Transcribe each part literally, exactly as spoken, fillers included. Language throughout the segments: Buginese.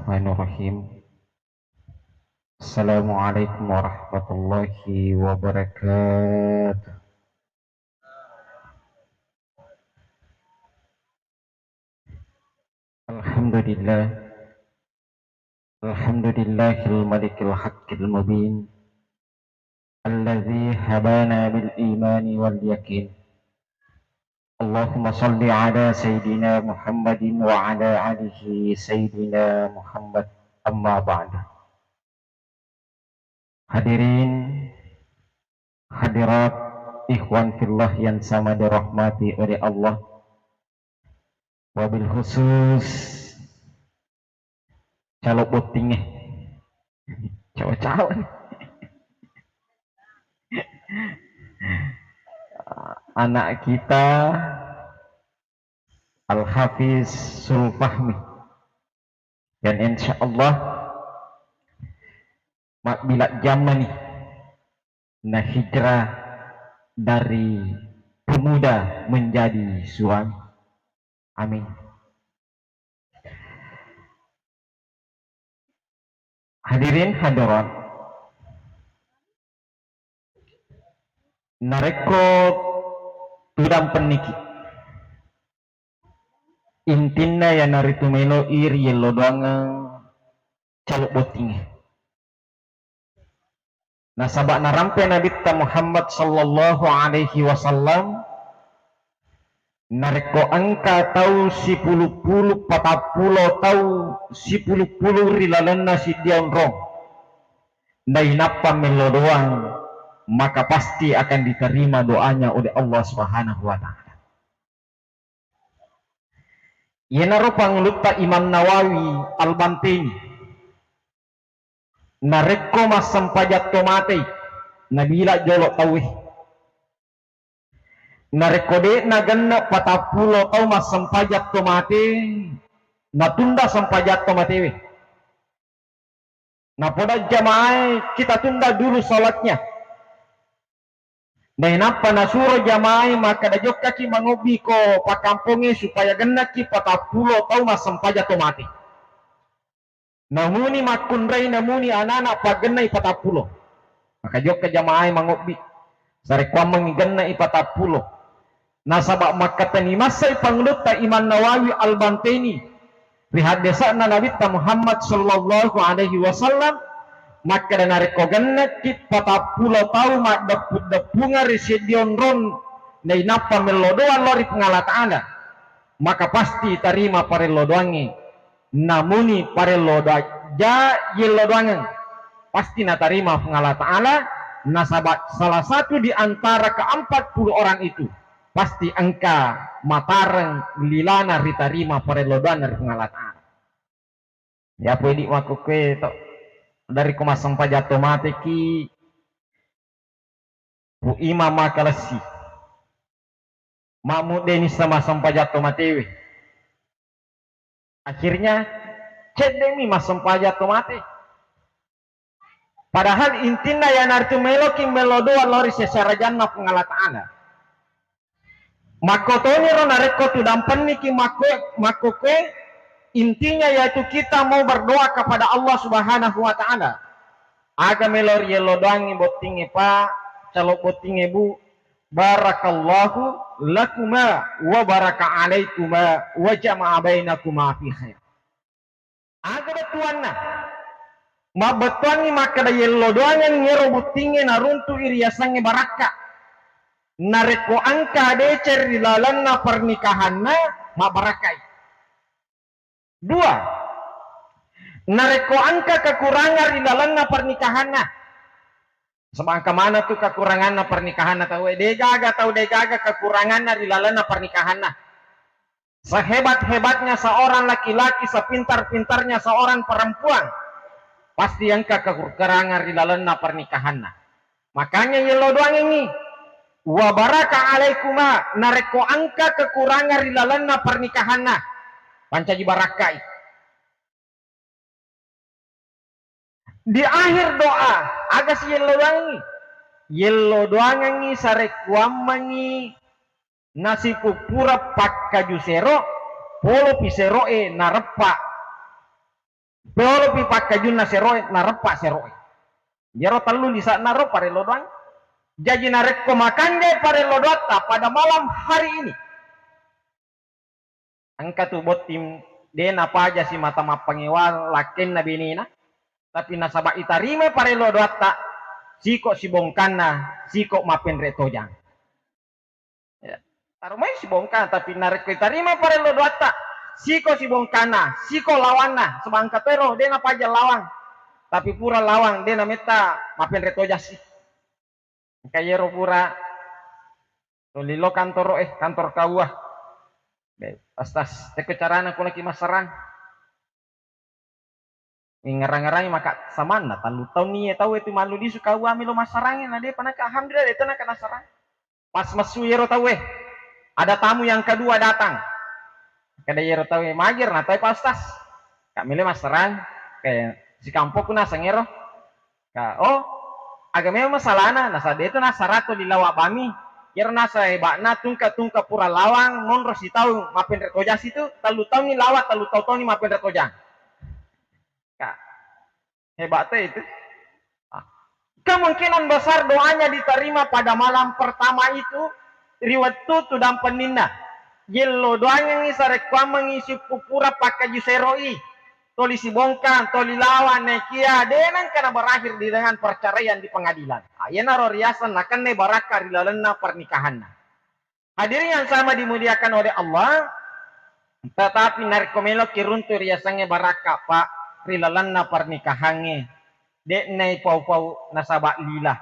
Bismillahirrahmanirrahim. Assalamualaikum warahmatullahi wabarakatuh. Alhamdulillah. Alhamdulillahil malikil haqqil mubin. Alladzi habana bil imani wal yakin. Allahumma salli ala sayyidina Muhammadin wa ala alihi sayyidina Muhammad. Amma ba'du. Hadirin, hadirat, ikhwan fillah yang sama dirahmati oleh Allah. Wabil khusus calo bottingnge. Cawa-cawa. Anak kita Al-Hafiz Sulfahmi. Dan insya Allah mabbila jammani na hijrah dari pemuda menjadi suami. Amin. Hadirin hadirat, narekko tudang penniki, intinna iyanaritu melo'i riyello doangeng calo bottingnge. Nasaba narampe Nabitta Muhammad sallallahu alaihi wasallam, narekko engka tau sipulung-pulung, patappulo tau sipulung-pulung ri lalenna siddi onrong, nainappa mello doang, maka pasti akan diterima doanya oleh Allah Subhanahu wa Ta'ala. Iyanaro pangulutta Imam Nawawi Al-Banteni, narekko massempajang to matei, nabila jolo tauwe. Narekko de'na genne patappulo tau massempajang to mate, natunda sempajang to matewe. Napoda jamaah, kita tunda dulu salatnya. Nainappa nasuro jamaah makkeda, jokkaki mangobbi ko pakkampongnge supaya gennaki patappulo tau massempajang to mate. Namuni makkunrai, namuni anana paggennai patappulo. Maka jokka jamaah mangobbi. Sarekkuammengngi gennai patappulo. Nasaba makkatani massai pangulutta Imam Nawawi Al-Banteni ri haddesa'na Nabitta Muhammad sallallahu alaihi wasallam, makkeda, narekko gennekki patappulo tau maddeppu-deppunga ri seddi onrong, nainappa mello doang lao ri Puang Allah Ta'ala, maka pasti tarima parello doangnge. Namuni parello doa-, ja yello doangeng, pasti natarima Puang Allah Ta'ala, nasaba salah satu di antara keempat puluh orang itu pasti engka matareng lilana ritarima parello doanna ri Puang Allah Ta'ala. Ya, pedi makkukue to, dari ko massempajang to mateki, Pu Imam makalessi. Makmudde nissa massempajang to matewe. Akhirnya, ceddemi massempajang to mate. Padahal intinna iyanaritu meloki mello doang lao ri sesarajanna Puang Allah Ta'ala. Makkotoniro narekko tudampenniki makko-, makkokkoe, intinya yaitu kita mau berdoa kepada Allah Subhanahu wa Ta'ala. Aga melo riyello doangngi bottingnge, Pak, calo bottingnge, Bu, barakallahu lakuma wa baraka alaikuma wa jama'a bainakuma fi khair. Aga bettuanna? Mabbettuangngi makkeda yello doangeng iyaro bottingnge naruntu'i riasengnge barakka. Narekko engka deceng ri lalenna pernikahanna, mabbarakkai. Dua, narekko engka kekurangan ri lalenna pernikahanna, saba engka maneng tu kekuranganna pernikahanna tauwe, degaga tau degaga kekuranganna ri lalenna pernikahanna. Sehebat-hebatnya seorang laki-laki, sepintar-pintarnya seorang perempuan, pasti engka kekurangan ri lalenna pernikahanna. Makanya yello doangengngi, wa baraka alaikuma, narekko engka kekurangan ri lalenna pernikahanna, pancaji barakkai. Di akhir doa, aga si yello doangengngi? Yello doangengngi sarekkuammengngi nasipuppura pakkaju sero, polopi seroe nareppa. Peolopi pakkajunna seroe, nareppa seroe. Iyaro tellu lisa'na ro parello doang. Jaji narekko makanjai parello doatta pada malam hari ini, engka tu botting de napaja simata mappangewa lakkenna benena, tapi nasaba itarimai parello doatta, siko sibongkanna, siko mapenre tojang. Ya. Taromai sibongkang, tapi narekko itarima parello doatta, siko sibongkanna, siko lawanna, sebangka tero de napaja lawang, tapi pura lawang de nametta mapenre tojasi. Engka yero pura tolilo kantoro eh, kantor kaua. Be, Ustaz, teko carana kulaki massarang. Ngarang-ngarangi maka samanna, tallu taunni iye tau itu mallu lisu kaua melo massarangi, na depa naka, alhamdulillah, de tena kana sarang. Pas messu yero tauwe, ada tamu yang kedua datang. Kada yero tauwe, "Magir na tauwe, Pak Ustaz?" "Kak mele massarang, kayak si kampokku naseng ero." Ka, "Oh, aga memang masalahna?" "Nasa de tu nasara to lilawa bami. Yero nasa heba'na tungka-tungka pura lawang, monro sitau mapenre tojang situ, tellu taunni lawa, tellu tau toni mapenre tojang." Ka, hebat to itu. Ah. Kemungkinan besar doanya diterima pada malam pertama itu ri wettu tudang penninna. Yello doangengngi sarekkuammengngi sippupura pakkaju seroi. Toli sibongkang, toli lawan, nekia de nengka na berakhir di dengan perceraian di pengadilan. Ah, iyanaro riaseng nakenne barakka ri lalenna pernikahanna. Hadirin yang sama dimuliakan oleh Allah, tetapi narekko meloki runtu riasengnge barakka, Pak, ri lalenna pernikahangnge, de'na ipau-pau nasaba lila.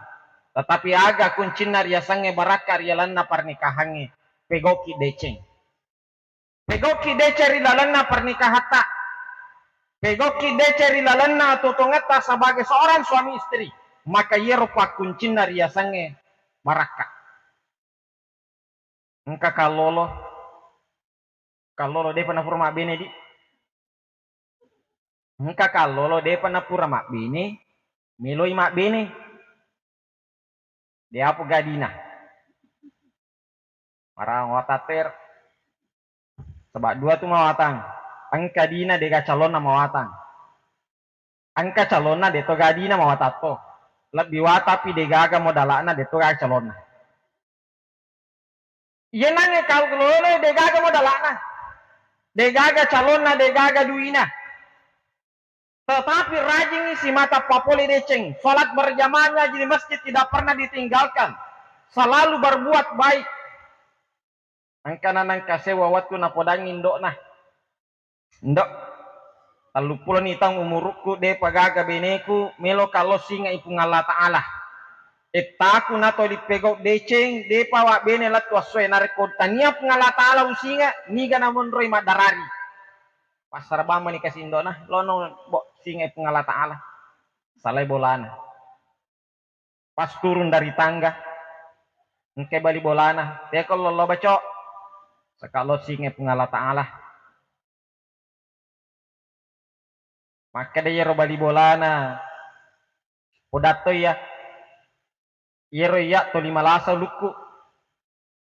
Tetapi aga kuncinna riasengnge barakka ri lalenna pernikahangnge? Pegoki deceng. Pegoki deceng ri lalenna pernikahatta. Pegoki deceng ri lalenna atuo-tuongetta sebagai seorang suami istri. Maka iyaro pakkuncinna riasengnge barakka. Engka kallolo, kallolo depa napura mabbene, di. Engka kallolo depa napura mabbene, meloi mabbene. De apa gadina. Marang watatto ero. Saba dua tu mawatang. Engka dina dega calonna mawatang. Engka calonna deto gadina mawatatto. Lebbi watapi degaga modala'na deto gaga calonna. Iye nangnge kau lolo degaga modala'na. Degaga calonna, degaga duina. Tetapi rajingi simata papole deceng. Salat berjamaahnya di masjid tidak pernah ditinggalkan. Selalu berbuat baik. Engkana nengka sewa wettu napodangngi indo'na, "Ndok, telluppuloni taung umurukku, depa gaga beneku, meloka lo singe'i Puang Allah Ta'ala. Ettaku nato lipegau deceng, depa wabbene lettu essoe. Narekko tania Puang Allah Ta'ala usinge, niga namonroi maddarari." Passara bamani kasi indo'na, lono bo singe'i Puang Allah Ta'ala. Salai bolana. Pas turun dari tangga, engkai bali bolana, "Teko lollo, Baco. Saka lo singe Puang Allah Ta'ala." Makkeda iyaro bali bolana, "Podatto iya, iyaro iya toli malasa ulukku.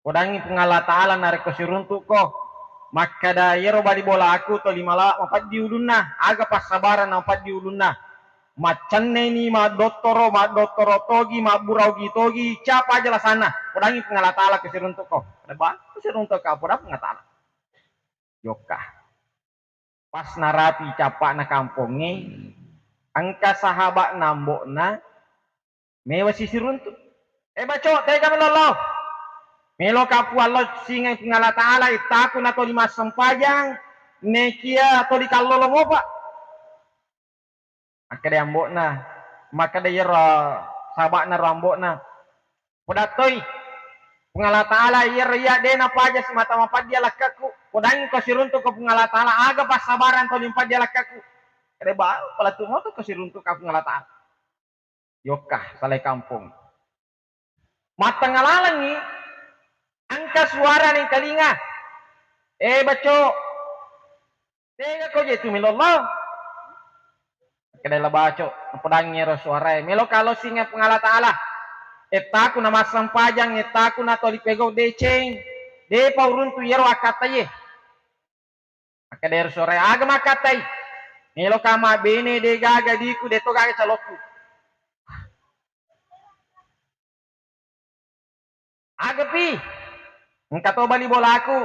Podangngi Puang Allah Ta'ala narekko siruntu'ko." Makkeda iyaro bali bolaku, "Toli mala-, mapeddi ulunna, aga passabarang na mapeddi ulunna. Maccenneni maddottoro, maddottoro togi, mabbura ogi togi, capa aja lasanna. Podangngi Puang Allah Ta'ala ko siruntu'ko." Ada ba, ko siruntu'ka, poda Puang Allah Ta'ala. Jokka. Pas narapi cappa'na kampongnge, engka sahaba'na ambo'na mewa sisiruntu. "Eh, Baco, tega melollo. Meloka Puang lo singe Puang Allah Ta'ala, ittaku na toli massempajang, nekia toli kallolo mopa." Makkeda ambo'na, makkeda iyaro sahaba'na ro ambo'na, "Podattoi, Puang Allah Ta'ala iyaro iya de napaja simata mapaddi alakkakku. Podangngi ko siruntu'ko Puang Allah Ta'ala, aga passabarang toli mapaddi alakkakku." Kede ba, palettu moto ko siruntu'ka Puang Allah Ta'ala. Yokka, salai kampong. Mattengnga lalengngi, engka suara nengkalinga, "Eh, Baco, tega ko je tu melollo?" Kedai la Baco, napodangngi ero suarae, "Meloka lo singe Puang Allah Ta'ala. Ettaku na massempajang, ettaku na toli pegau deceng, depa uruntu iyaro akkattaie." Makkeda ero suarae, "Aga makkattai?" Meloka mabbene, de gaga diku, de to gaga calokku. Agapi, engka to bali bolaku,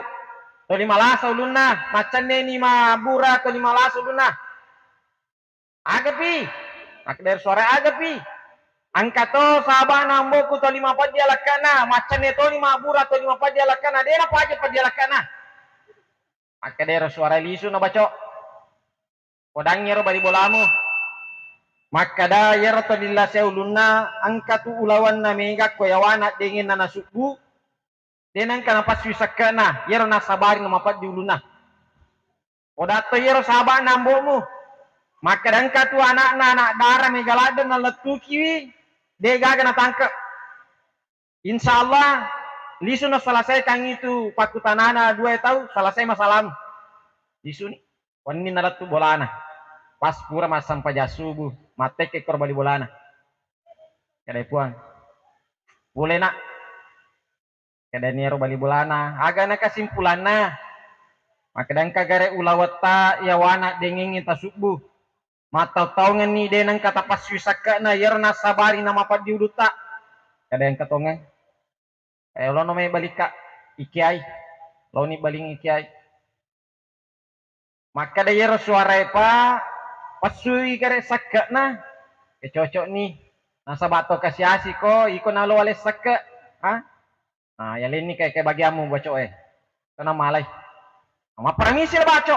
toli malasa ulunna, maccenneni mabbura toli malasa ulunna. Agapi, makkeda ero suara agapi. Engka to sabana amboku toli mapeddi alakkana, maccenne toni mabbura toli mapeddi alakkana, de napaja peddi alakkana. Makkeda ero suara lisu na baco. Podangngi ero bali bolamu. Makkeda iyaro toli lasa ulunna, engka tu ulawanna mega ko yawana dengenna nasubbu, de nengka napassui sekke'na, iyaro nasabari na mapeddi ulunna. Podatto iyaro sabana ambomu. Makkeda engka tu anakna, anak dara mega ladde nalettukiwi, de gaga natangke. Insya Allah, lisu na selesaikan itu pakkutanana dua tau, selesai masalahmu. Lisuni. Wenni nalettu bolana. Pas pura massempajang subuh, mattekke koro bali bolana. Kedai puang. Pole nak. Kedani ero bali bolana. Agana kesimpulanna. Makkeda engka gare ulawetta yawana dengengngi tasubbu. Mattau-taungenni de nengka tapassui sekke'na iyaro nassabari na mapeddi ulutta. Kada engka tongeng. Eh, lono mai balikka ikiai. Loni baling ikiai. Makkeda iyaro suarae pa passui gare sekke'na. Eh, cocokni. Nasaba to kasi-asi ko iko nalo ale sekke. Ha? Ah, yalenni kae-kae bagiammu baco'e. Tona malai. Mapparamisi le baco.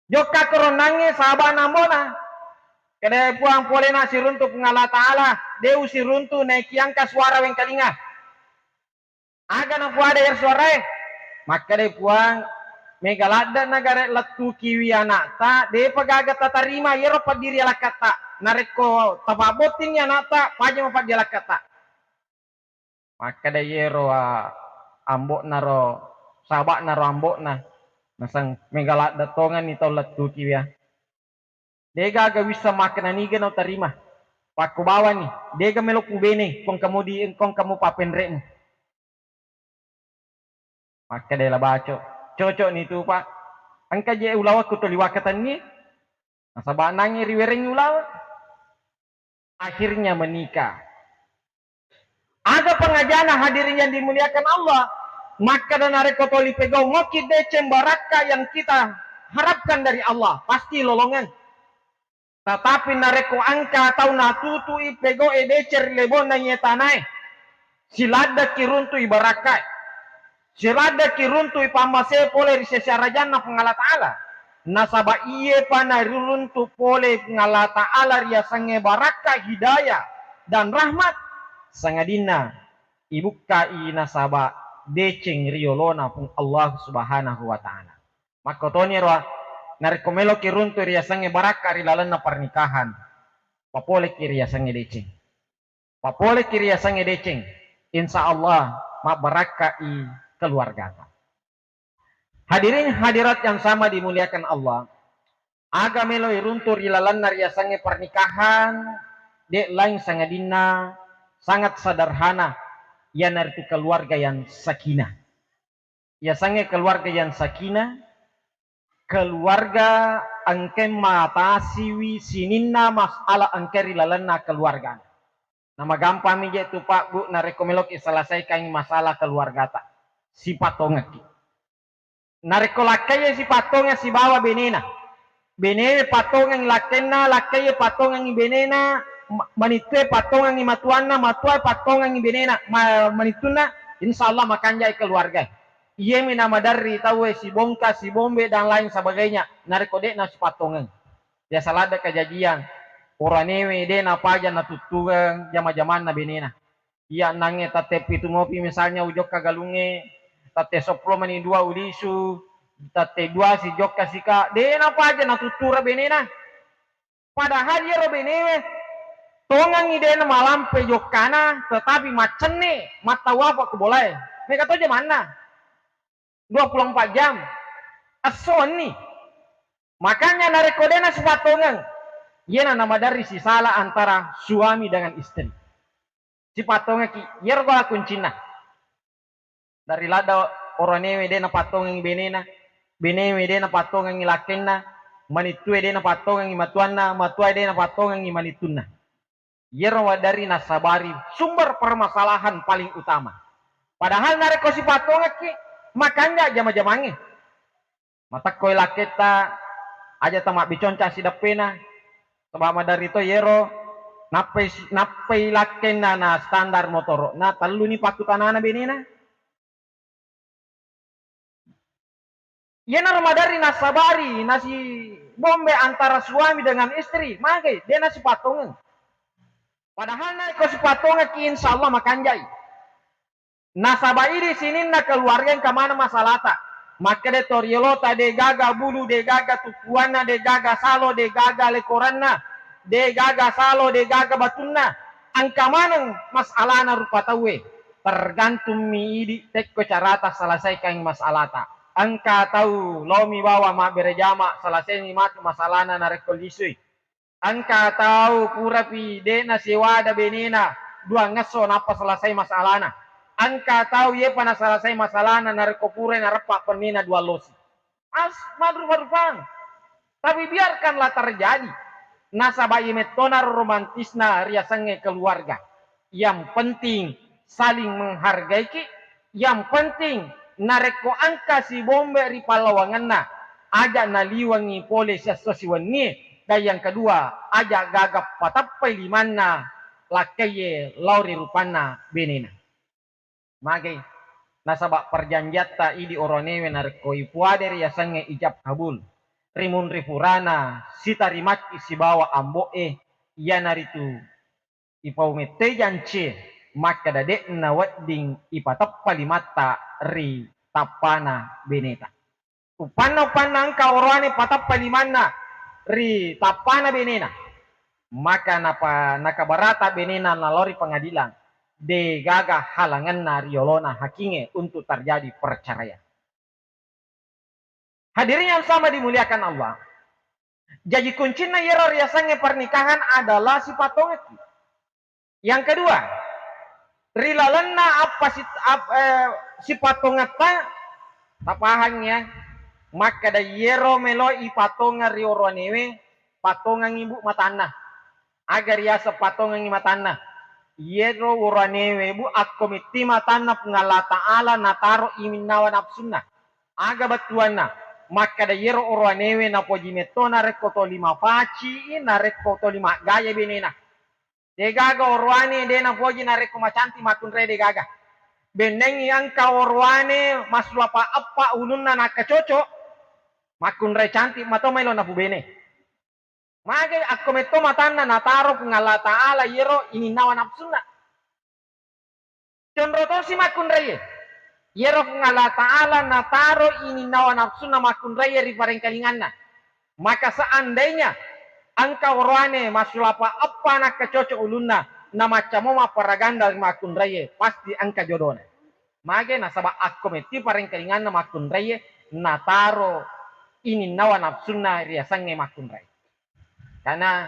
Jokka koronnangnge sabana ambona. Kedai puang polena siruntu Puang Allah Ta'ala, de usiruntu naiki angka suara wengkalinga. Aga napuada iyaro suarae? Makkedai puang, mega ladde nagare lettukiwi anakta, depa gaga tatarima iyaro paddiri alakkatta. Narekko tapabbottingi anakta, paja mapaddi alakkatta. Makkeda iyero, a, ambo'naro, saba'naro ambo'na, naseng mega ladde tongenni tau lettuki wia. Degaga wisseng makkeda niga nautarima. Pakkobawani, dega melo kubene, kongka mudi, kongka mu papenre'mu. Makkeda la baco, cocok ni tu, Pak. Engka je ulawakku toli wakatenni. Nasaba nangnge riwerengngi ulaweng. Akhirnya menikah. Aga pengajana hadirin yang dimuliakan Allah? Maka dan narekko toli pegau ngoki deceng barakka yang kita harapkan dari Allah, pasti lolongan. Tatapi narekko engka tau natutui pegau e deceng ri lebonna iye tanae, siladdeki runtui barakkae. Siladdeki runtui pammase pole ri sese arajanna Puang Allah Ta'ala. Nasaba iyepa nariruntu pole Puang Allah Ta'ala riasengnge barakka, hidayah, dan rahmat, sangadinna ibukkai nasaba deceng ri yolona Puang Allah Subhanahu wa Ta'ala. Makkotoni ro, narekko meloki runtu riasengnge barakka ri lalenna pernikahan, papoleki riasengnge deceng. Papoleki riasengnge deceng, insya Allah mabbarakkai keluargata. Hadirin hadirat yang sama dimuliakan Allah, aga melo iruntu ri lalenna riasengnge pernikahan, de lain sangadinna sangat sederhana, iyanaritu keluarga yang sakinah. Yasengnge keluarga yang sakinah, keluarga engke matasiwi sininna masalah engke ri lalenna keluarga. Namagampami je tu, Pak, Bu, narekko meloki selesaikan masalah keluargata. Sipatongekki. Narekko lakkaie sipatongeng sibawa benena. Benewe patongengngi lakkainna, lakkaie patongengngi benena, ma-, manittue patongengngi matuanna, matuae patongengngi benena, ma-, manittunna, insya Allah makanjai keluarga. Iyemi namaderri tauwe sibongka, sibombe, dan lain sebagainya. Narekko de'na sipatongeng. Biasa ladde kejadian, oranewe de napaja natuttureng jama-jamanna benena. Iya nangnge tette pitu mopi misalnya ujokka galungnge, tette seppulo mani dua ulisu, tette dua si jokka sika, de napaja natuttureng benena. Padahal iyaro benewe tongengngi de namalampe jokkana, tetapi maccenne mattawafa ku bolae. Mega to jamanna. Dua puluh empat jam. Esso wenni. Makanya narekko de nasipatongeng, iyena namaderri sisala antara suami dengan istri. Sipatongekki, iyaro gola kuncinna. Dari ladda oranewe de napattongengngi benena, benewe de napattongengngi lakkainna, manittue de' napattongengngi matuanna, matuae de' napattongengngi manittunna. Iyaro maderri nasabari sumber permasalahan paling utama. Padahal narekko sipattongekki, makanja jama-jamangnge. Matekkoi lakketta, aja tamabbiconca sideppena, saba maderri to iyero nappai si-, nappai lakkenna na standar motoro'na, telluni pakkutanana benena. Iyanaro maderri nasabari, nasibombe antara suami dengan istri, magai, de' nasipattongeng. Padahal narekko sipattongekki, insya Allah makanjai. Nasaba idi sininna keluarga engka maneng masalata. Makkeda to riolota, de' gaga bulu, de' gaga tukkuanna, de' gaga salo, de' gaga lekoranna, de' gaga salo, de' gaga batunna. Engka maneng masalana rupa tauwe. Tergantung mi idi tekko carata selesaikan masalata. Engka tau laomi bawang mabbere jama, selesaini matu masalana narekko lisui. Engka tau purapi de' nasewada benena duangngesso nappa selesai masalana. Engka tau yepa naselesai masalana narekko purai nareppa pennena duallosi. As, madrupa-rupang. Tapi biarkanlah terjadi. Nasaba iye mettonaro romantisna riasengnge keluarga. Yang penting saling menghargaiki, yang penting narekko engka sibombe ri pallawangenna, aja naliwengngi pole siesso siwennie, dan yang kedua, aja gaga pateppai limanna lakkaiye lao ri rupanna benena. Magai, nasaba perjanjiatta idi oroanewe narekko ipuade riasengnge ijab kabul, rimunri purana sitarimakki sibawa ambo'e, iyanaritu ipau mettoi jancie, makkeda de'na wedding ipateppa limatta ri tappana beneta. Uppanna-uppanna engka oroane pateppa limanna ri tappana benena, maka napa-, nakabarata benena nalao ri pengadilan, de gaga halangenna riolona hakinge untuk terjadi perceraian. Hadirin yang sama dimuliakan Allah. Jaji kuncinna iyaro riasengnge pernikahan adalah sipatongekki. Yang kedua, ri lalenna appa sit-, ap-, eh, sipatongetta, tapahang ya, makkeda iyero melo ipatongeng ri oroanewe, patongengngi bu matanna. Aga riaseng patongengngi matanna? Iyero oroanewe bu akko metti matanna Puang Allah Ta'ala nataro ininnawa nafsunna. Aga bettuanna? Makkeda iyero oroanewe napoji metto narekko toli mapaci, narekko toli maggaya benena. Degaga oroane de napoji narekko macantik makkunrai, degaga. Bennengngi engka oroane masulapa eppa ulunna nakkacoco, makkunrai cantik mato maelo napubene. Magai akko metto matanna nataro Puang Allah Ta'ala iyero ininnawa nafsunna. Conro tosi makkunraie. Iyero Puang Allah Ta'ala nataro ininnawa nafsunna makkunraie ri parengkalinganna. Maka seandainya engka oroane masulapa eppa nakkacoco ulunna, namacca mo mapparaganda ri makkunraie, pasti engka jodona. Magai nasaba akko metti parengkalinganna makkunraie nataro ininnawa nafsunna riasengnge makkunrai. Karena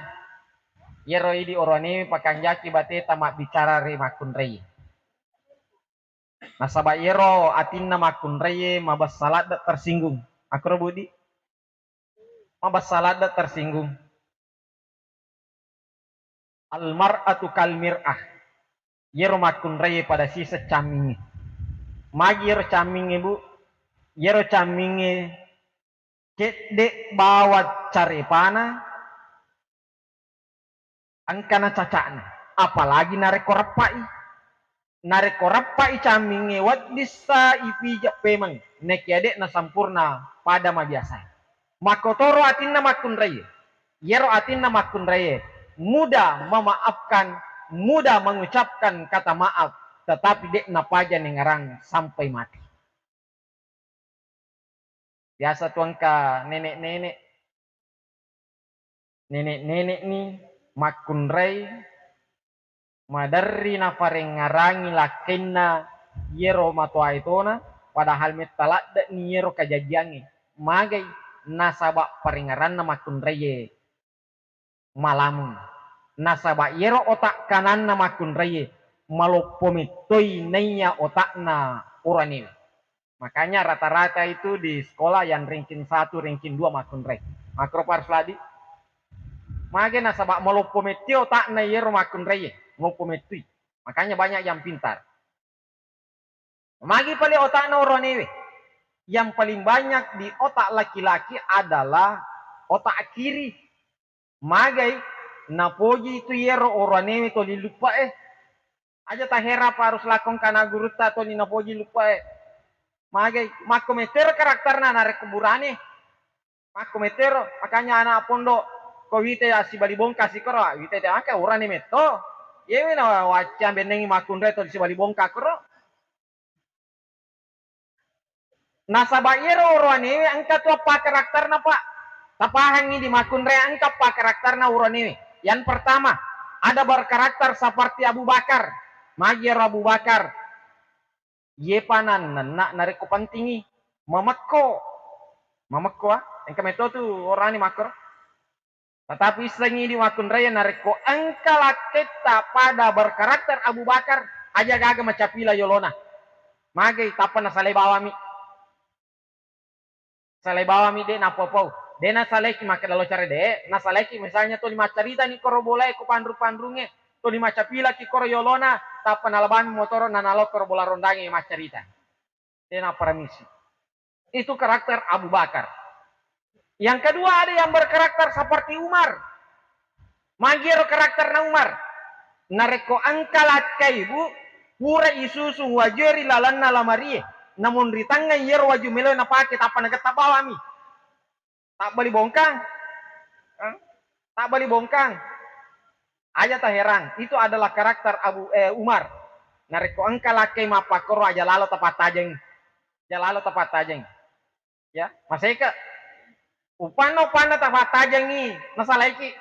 iyero idi oroanewe pakanjaki bateta mabbicara ri makkunrai. Nasaba iyero atinna makkunraie mabessa ladde tersinggung. Akkoro Budi? Mabessa ladde tersinggung. Al mar'atu kal mir'ah. Iyero makkunraie pada siseng cammingnge. Magi iyero cammingnge, Bu? Iyero cammingnge cedde bawang carepana engkana caca'na, apalagi narekko reppa'i. Narekko reppa'i cammingnge, weddissa ipijeng pemeng, nekia de'na sampurna pada mabiasae. Makkotoro atinna makkunraie. Iyero atinna makkunraie, mudah memaafkan, mudah mengucapkan kata maaf, tetapi de'na paja nengngerang sampai mati. Biasa tu engka nenek-nenek, nenek-nenek ni makkunrai maderri naparengngerangi lakkainna iyero matoae tona, padahal metta ladde'ni iyero kajajiangnge. Magai? Nasaba parengngeranna makkunraie malamung. Nasaba iyero otak kananna makkunraie maloppo mettoi naiya otakna oroanewe. Makanya rata-rata itu di sekolah yang ranking satu, ranking dua makkunrai. Makkoro pa harus laddi. Mage nasaba maloppo metti otakna iyero makkunraie, maloppo mettui. Makanya banyak yang pintar. Magi pale otakna oroanewe? Yang paling banyak di otak laki-laki adalah otak kiri. Magai napoji tu iyero oroanewe toli luppae. Aja tahera pa harus lakong kana gurutta toli napoji luppae. Magai makko metero karakterna narekko burane. Makko metero, makanya anak pondok, ko wite assibali bongka sikoro, wite te ake urani metto. Yewe na wacca bennengi makkunrai to sibali bongka koro. Nasaba iyero oroanewe engka tu apa karakterna, Pak. Tapahangi di makkunrai engka apa karakterna oroanewe. Yang pertama, ada berkarakter seperti Abu Bakar. Magi ero Abu Bakar? Yepa nannenna narekko pentingi, mamekko. Mamekko, ah. Engka metto tu orani makkoro. Tetapi issengi di makkunraie narekko engka lakketta pada berkarakter Abu Bakar, aja gaga macapila yolona. Magai tappa nasalai bawami. Salai bawami de napopau. De nasalaiki makkeda lo care de, nasalaiki misalnya toli maccaritani koro bolae ko panru-panrunge, toli maccapilaki koro yolona, tappa nalabami motoro nanalo koro bola rondange maccarita. De naparamisi. Itu karakter Abu Bakar. Yang kedua ada yang berkarakter seperti Umar. Magi ero karakterna Umar? Narekko engka lakkai, Bu, pura isusung wajue ri lalenna lamarie, namonri tangnga iyero waju melo napake tappa nagetta bawami. Tabbali bongkang. Eh? Tabbali bongkang. Aja taherang, itu adalah karakter Abu eh, Umar. Narekko engka lakkai mappakkoro aja lalo tapattajengi. Aja lalo tapattajengi. Ya, maseke. Upanna upanna tapattajengi, nasalaiki.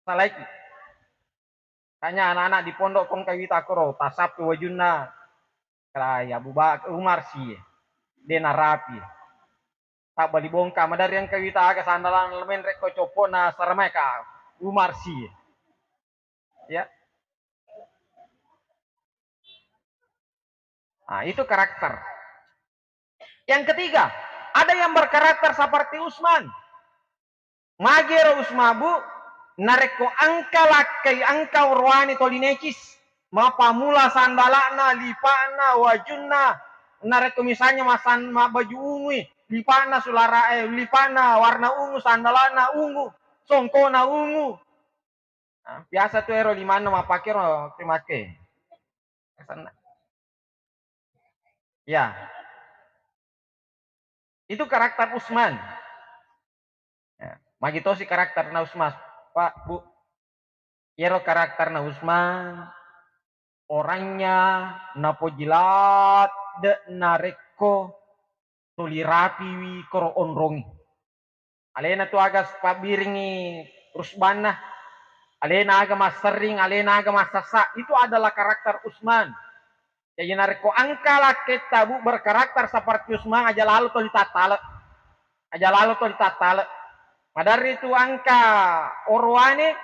Salaiki. Kanya anak-anak di pondok kong kawita koro, tasappi wajunna. Kala ya Abu Bakar Umar sie. De narapi. Tabbali bongka madari engka wita aga sandalan menre ko copona saramae ka Umar sie. Ya. Nah, itu karakter. Yang ketiga, ada yang berkarakter seperti Usman. Magi ero Usman, Bu, narekko engka lakkai, engka oroane toli necis, mapamula sandala'na, lipa'na, wajunna, narekko misalnya masan-, mabbaju ungui, lipa'na sulara-, eh, lipa'na warna ungu, sandala'na ungu, songkona ungu. Nah, biasa tu ero limanna mappake ro, ke make. Sanna. Ya. Itu karakter Usman. Ya, magi tosi karakterna Usman, Pak, Bu. Iyaro karakterna Usman, orangnya napoji ladde narekko tuli rapiwi koro onrongi. Alena tu aga pabbiringi rusbanna, alena aga masserring, alena aga massassa, itu adalah karakter Usman. Jaji narekko engka lakketta, Bu, berkarakter seperti Usman, aja lalo toli tattale. Aja lalo toli tattale. Maderri tu engka oroane,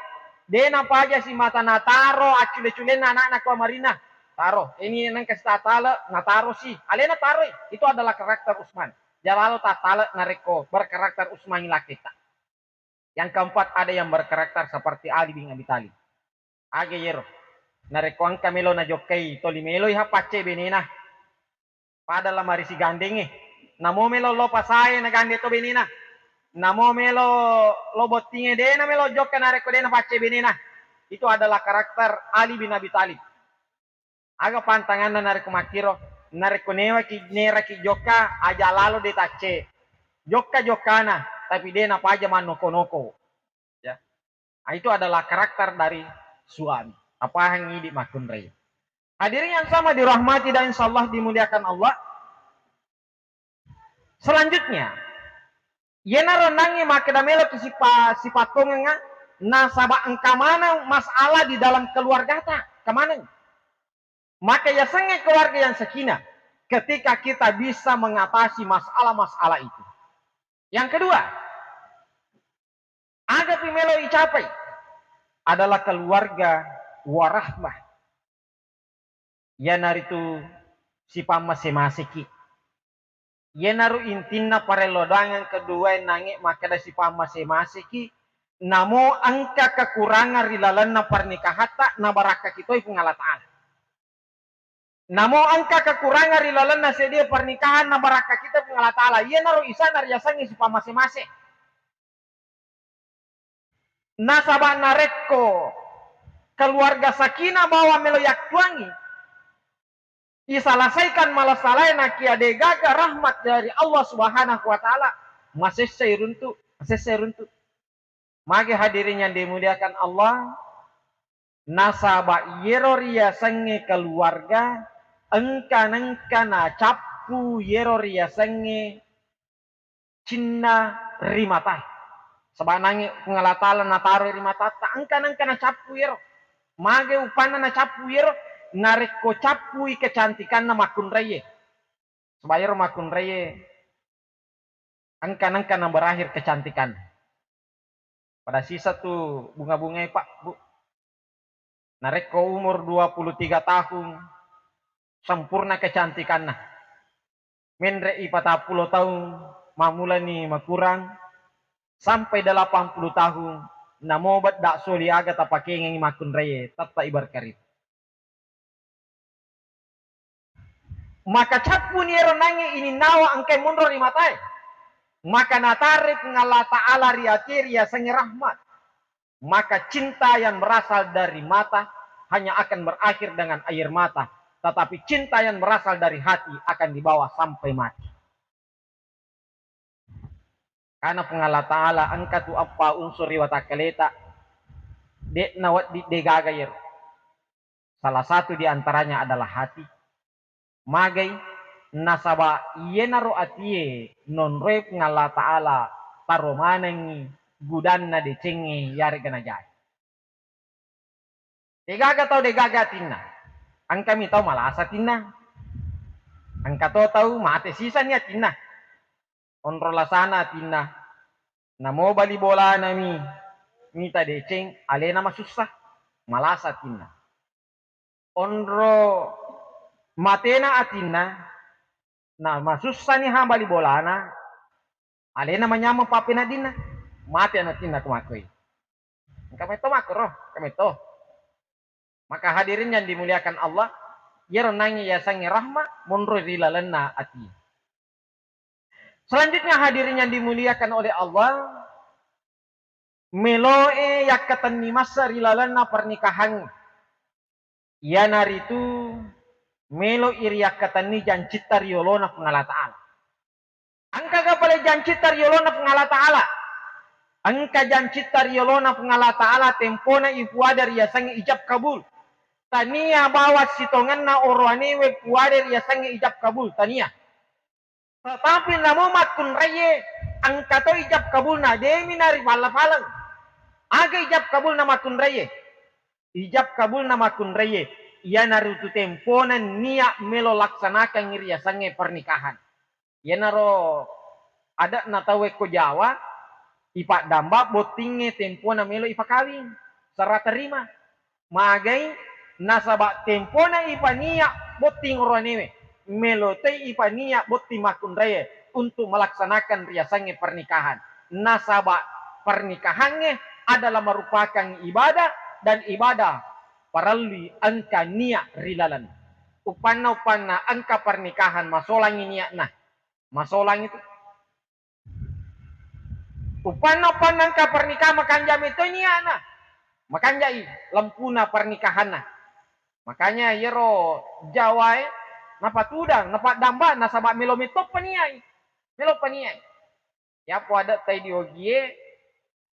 de napaja simata nataro accule-culenna anakna ko amarinna. Taro, ini nengka si tattale, nataro si. Alena taroi, itu adalah karakter Usman. Aja lalo tattale narekko berkarakter Usman lakketta. Yang keempat, ada yang berkarakter seperti Ali bin Abi Thalib. Aga yero? Narekko engka melo najokkai, toli meloi ha pacce benena. Pada la marisi gandengnge. Namo melo lo pasae nagande to benena. Namo melo lo bottingnge, de na melo jokka narekko de na pacce benena. Itu adalah karakter Ali bin Abi Thalib. Aga pantanganna narekko makkiro? Narekko newaki, neraki jokka, aja lalo de tacce. Jokka-jokkana, tapi de napaja mannoko-noko. Ya. Ah, itu adalah karakter dari suami. Tapahangi idi makkunrai. Hadirin yang sama dirahmati dan insyaallah dimuliakan Allah. Selanjutnya, yenaro nangnge makkeda meloki sipa-, sipattongengnga, nasaba engka maneng masalah di dalam keluargata. Engka maneng. Maka yasengnge keluarga yang sakinah ketika kita bisa mengatasi masalah-masalah itu. Yang kedua, agapi melo icapai adalah keluarga warahmah. Iyanaritu sipammase-maseki. Iyanaro intinna parello doangang kedua nange makkeda sipamase-maseki, namo engka kekurangan ri lalenna pernikahatta, nabarakkaki toi Puang Allah Ta'ala. Namo engka kekurangan ri lalenna seddie pernikahan, nabarakkaki toi Puang Allah Ta'ala. Iyanaro isana riasengnge sipamase-mase. Nasaba narekko keluarga sakinah bawang melo yaktuangi, iselesaikan malasalae nakia degaga rahmat dari Allah Subhanahu wa Ta'ala, masessai runtu, masessai runtu. Magi hadirin yang dimuliakan Allah, nasaba yero riasengnge keluarga, engka nengka nacappu yero riasengnge cinna ri matae. Saba nange Puang Allah Ta'ala nataroi ri matatta, engka nengka nacappu yero. Mage upanna nacappu yero? Narekko cappui kecantikanna makkunraie. Saba yero makkunraie engka nengka na berakhir kecantikanna. Pada sisa tu bunga-bungai, Pak, Bu. Narekko umur dua puluh tiga tahun, sempurna kecantikanna. Menre'i patappulo taung, mammulani makurang, sampai delapan puluh tahun, namo bedda soli aga tapakengengi makkunraie, tetta iberkarit. Maka cappuni ero nange ininnawa engkai monro ri matae. Maka nataroi Puang Allah Ta'ala ri ati riasengnge rahmat. Maka cinta yang berasal dari mata hanya akan berakhir dengan air mata, tetapi cinta yang berasal dari hati akan dibawa sampai mati. Kana Puang Allah Ta'ala, engka tu eppa unsur ri watakkaleta, de'na wedding degaga yero. Salah satu di antaranya adalah hati. Magai? Nasaba iyanaro atie nonroi Puang Allah Ta'ala taro manengngi gudanna decengnge yarega najae. Degaga tau degaga atinna. Engkami tau malasa atinna. Engka to tau mate sisani atinna. Onro lasana atinna. Namo bali bolanami mita deceng, alena masussa, malasa atinna. Onro matena atinna, na masussani ha bali bolana, alena manyameng pappeneddinna, mate anatinna ko makkoi. Engka metto makkoro, engka metto. Maka hadirin yang dimuliakan Allah, iyaro nangnge yasengnge rahma monro ri lalenna ati. Selanjutnya hadirin yang dimuliakan oleh Allah, meloe yakkatenni massa ri lalenna pernikahan. Iyanaritu melo'i riyakkatenni jancitta ri yolona Puang Allah Ta'ala. Engkaga pale jancitta ri yolona Puang Allah Ta'ala? Engka jancitta ri yolona Puang Allah Ta'ala tempona ipuada riyasengnge ijab kabul. Tania bawang sitongenna orowanewe puada riyasengnge ijab kabul, tania. Tetapi namo makkunraie, engka to ijab kabulna, demi naripalla-paleng. Aga ijab kabulna makkunraie? Ijab kabulna makkunraie, iyanaritu tempona nia melo laksanakangngi riyasengnge pernikahan. Iyanaro ade'na tauwe ko Jawa, ipaddamba bottingnge tempona melo ipakawing, serah terima. Magai? Nasaba tempona ipania botting orowanewe, melo toi ipania botting makkunraie untuk melaksanakan riyasengnge pernikahan. Nasaba pernikahangnge adalah merupakan ibadah, dan ibadah parellui engka nia ri laleng. Upanna-upanna engka pernikahan masolangi nia'na. Masolangi tu. Upanna-upanna engka pernikahan makanja metoi nia'na. Makanjai lempuna pernikahanna. Makanya iyaro Jawae napatudang, napaddamba nasaba melo metoppa niai. Melo paniai. Yapo ade'ta idi Ogie,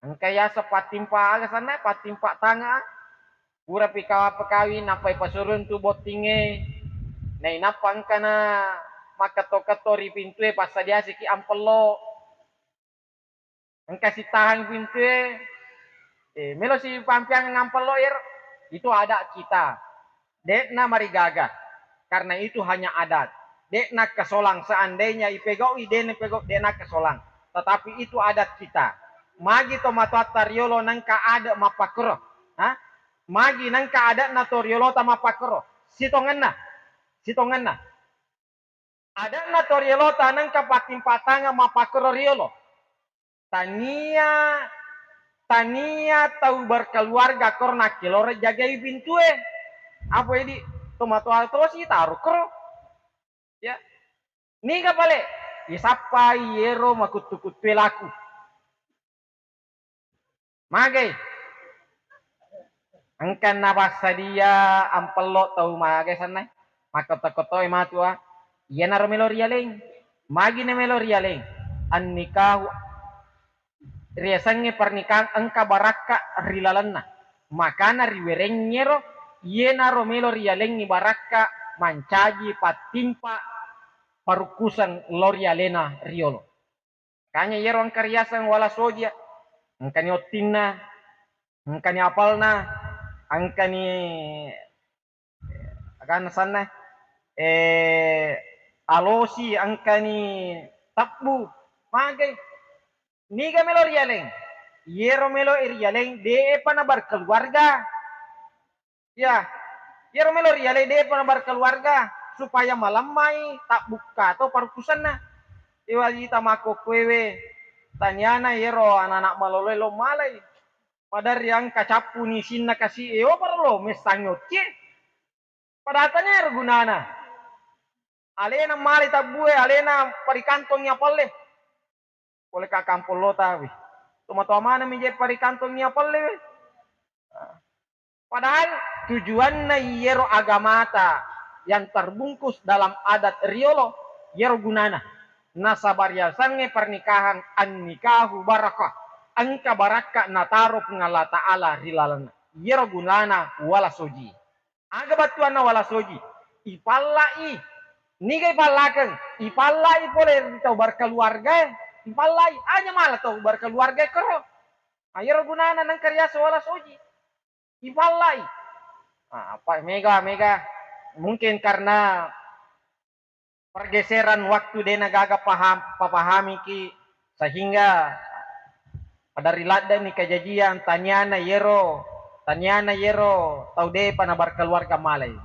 engka yaseng pattimpa aga sanna, pattimpa tanga. Purapi kawa pekawing, nappai pasurung tu bottingnge, nainappa engkana makketto-ketto ri pintue, passadiasiki ampello. Engka sitahang pintue, eh, melo si pampiang ampello ero. Itu adat kita. De'na marigaga. Karena itu hanya adat. De'na kesolang. Seandainya ipegau'i, de'na pegau, de'na kesolang. Tetapi itu adat kita. Magi to matoatta riolo nengka adat mappakkoro. Ha? Magi nengka adatna to riolota mappakkoro. Sitongenna. Sitongenna. Ade'na to riolota nengka pattimpatangeng mappakkoro riolo. Tania, tania tau berkeluarga koro nakkeloreng jagai pintue. Apa idi? Tomatoa tosi taro koro. Ya. Niga pale? Isappai yero makuttu-kuttue laku. Magai? Engka napassadia ampello tau magai sanna? Makkotto-kottoi matu, ah. Iyanaro melo rialeng. Magi na melo rialeng? Annikahu, riasengnge pernikahan engka barakka ri lalenna. Makana riwerengngero, iyanaro melo rialengngi barakka mancaji pattimpa parukkuseng lao ri alena riolo. Makanya iyaro engka riaseng wala soji, engkani ottinna, engkani apalna, engkani, eh, agana sanna, eh, alosi, engkani tebbu, magai. Niga melo rialeng? Iyero melo rialeng, de'pa na berkeluarga. Ya, iyaro melo rialeng de'pa na berkeluarga, supaya malemmai tabbukka to parukkusenna. Iwajita makkokkoewe, taniana iyaro anak-anak maloloe lo malai. Maderri engka cappuni sinna kasi e, o parello messangi occe. Padahal taniaro gunana. Alena malai tabbue, alena parikantongi apalle. Pole ka kampollota, wih. Tomatoa maneng mi je parikantongi apalle, weh. Padahal tujuanna iyero agamata yang terbungkus dalam adat riolo, iyero gunana. Nasaba riasengnge pernikahan annikahu barakah. Engka barakka nataro Puang Allah Ta'ala ri lalenna. Iyero gunana wala soji. Aga battuanna wala soji? Ipalla'i. Niga ipallakeng? Ipalla'i pole ri tau berkeluargae. Ipalla'i. Aja mala tau berkeluargae koro. Ayero gunana nengka riaseng wala soji. Ipalla'i. Ah, apa mega, mega. Mungkin karena pergeseran waktu de nagaga paham, papahamiki, sehingga pada riladde'ni kejadian taniana yero, taniana yero tau de'pa na berkeluarga malai.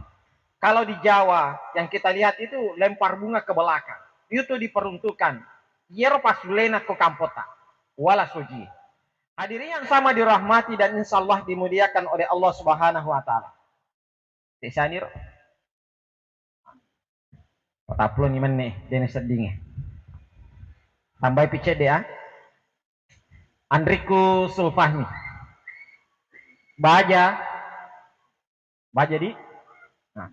Kalau di Jawa yang kita lihat itu lempar bunga ke belakang. Itu diperuntukkan yero pasulena ko kampota. Wala soji. Hadirin yang sama dirahmati dan insya Allah dimuliakan oleh Allah Subhanahu wa Ta'ala. Desaniro. Patappulo ni menne, dene seddinge. Tambai picedde, ah. Andrikku Sulfahmi. Baja. Baja di? Nah.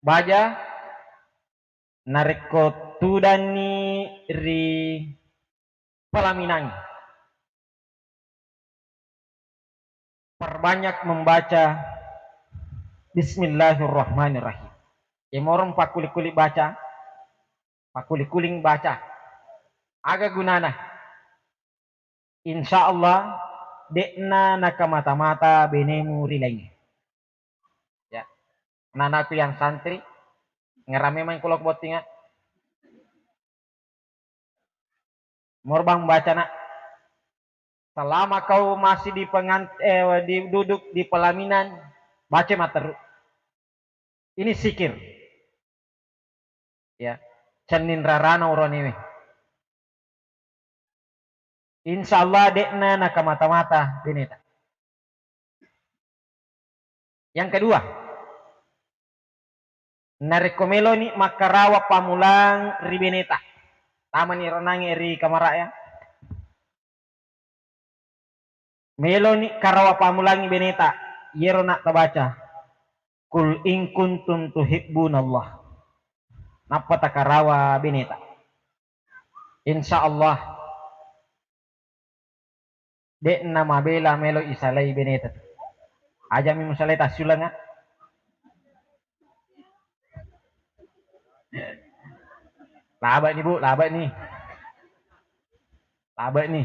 Baja narekko tudanni ri pelaminangi. Perbanyak membaca Bismillahirrahmanirrahim. Yemorong pakuli-kuli baca, pakuli-kuling baca. Aga gunana? Insya Allah, de'na nakamata-mata benemu ri laingnge. Ya. Nanaku yang santri, ngerame main kulok bottinga. Morbang baca, nak. Selama kau masih di pengant-, eh, di, duduk di pelaminan, baca matteru. Ini sikir. Ya, cenning rarana oroanewe. Insya Allah de'na nakamata-mata beneta. Yang kedua, narekko meloni makkarawa pamulang ri beneta, tamani ronange ri kamara ya. Meloni karawa pamulangi beneta, yero nak tabaca, "Qul in kuntum tuhibbunallah." Nappa takarawa beneta. Insya Allah, de'na mabela melo isalai beneta. Ajami musalai tassulenga. Labani, Bu, labani. Labani.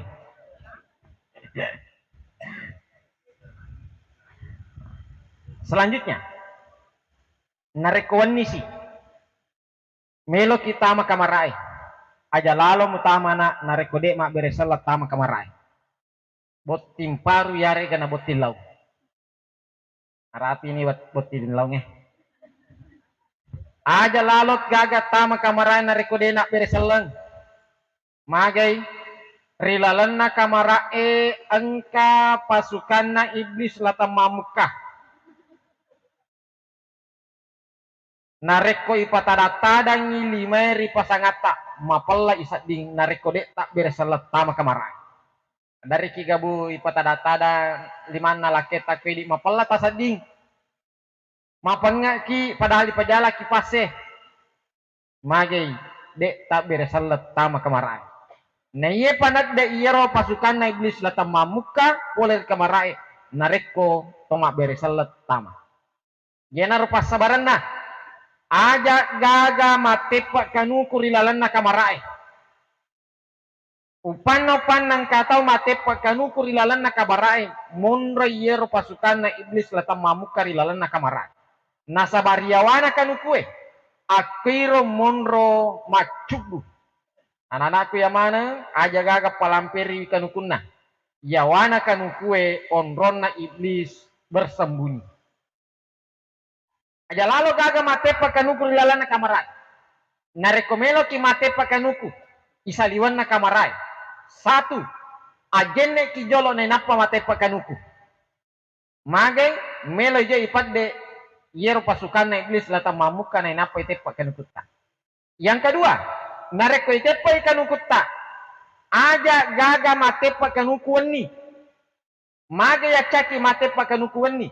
Selanjutnya, narekko wennisi, meloki tama kamarae. Aja lalo mutama, nak, narekko de mabbere selleng tama kamarae. Botting paru yarega na botting lau. Arapini wat-, botting laungnge. Aja lalo gaga tama kamarae narekko de nabbere selleng. Magai, ri lalenna kamara'e engka pasukanna iblis latang mammukka. Narekko ipatada-tadangngi limae ri pasangatta, mapella i sedding narekko de tabbere selleng tama kamarae. Dariki gabu ipatada-tada limanna lakketta ko idi mapella tasedding. Mapengngaki padahal ipajalaki passe. Magai, de tabbere selleng tama kamarae. Naiye panedde iyaro pasukanna iblis latang mammukka pole ri kamarae narekko to mabbere selleng tama. Iyanaro passabarenna. Aja gaga matteppe kanuku ri lalenna kamarae. Upanna-upanna engka tau matteppe kanuku ri lalenna kamarae, monro iyero pasukanna iblis latang mammukka ri lalenna kamarae. Nasaba ri yawana kanukue, akkoiro monro maccuddu. Anak-anakku iya maneng, aja gaga palamperiwi kanukunna. Yawana kanukue onronna iblis bersembunyi. Aja lalo gaga matteppe kanuku ri lalenna kamarae. Narekko meloki matteppe kanuku, isaliwenna kamarae. Satu, ajenneki jolo nainappa matteppe kanuku. Magai, melo je ipadde iyero pasukanna iblis latang mammukka nainappa iteppe kanukutta. Yang kedua, narekko iteppai kanukutta, aja gaga matteppe kanuku wenni. Maga yaccaki matteppe kanuku wenni,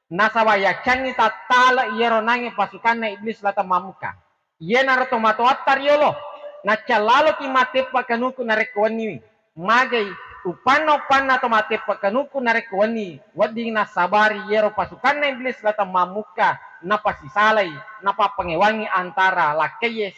nasaba yaccangngi tattale iyaro nange pasukanna iblis latang mammukka. Iyanaro tomatoatta riyolo, nacca laloki matteppe kanuku narekko wenniwi. Magai, upanna-upanna to matteppe kanuku narekko wenni, wedding nassabari iyaro pasukanna iblis latang mammukka, napasisalai, napappangewangi antara lakkaiye.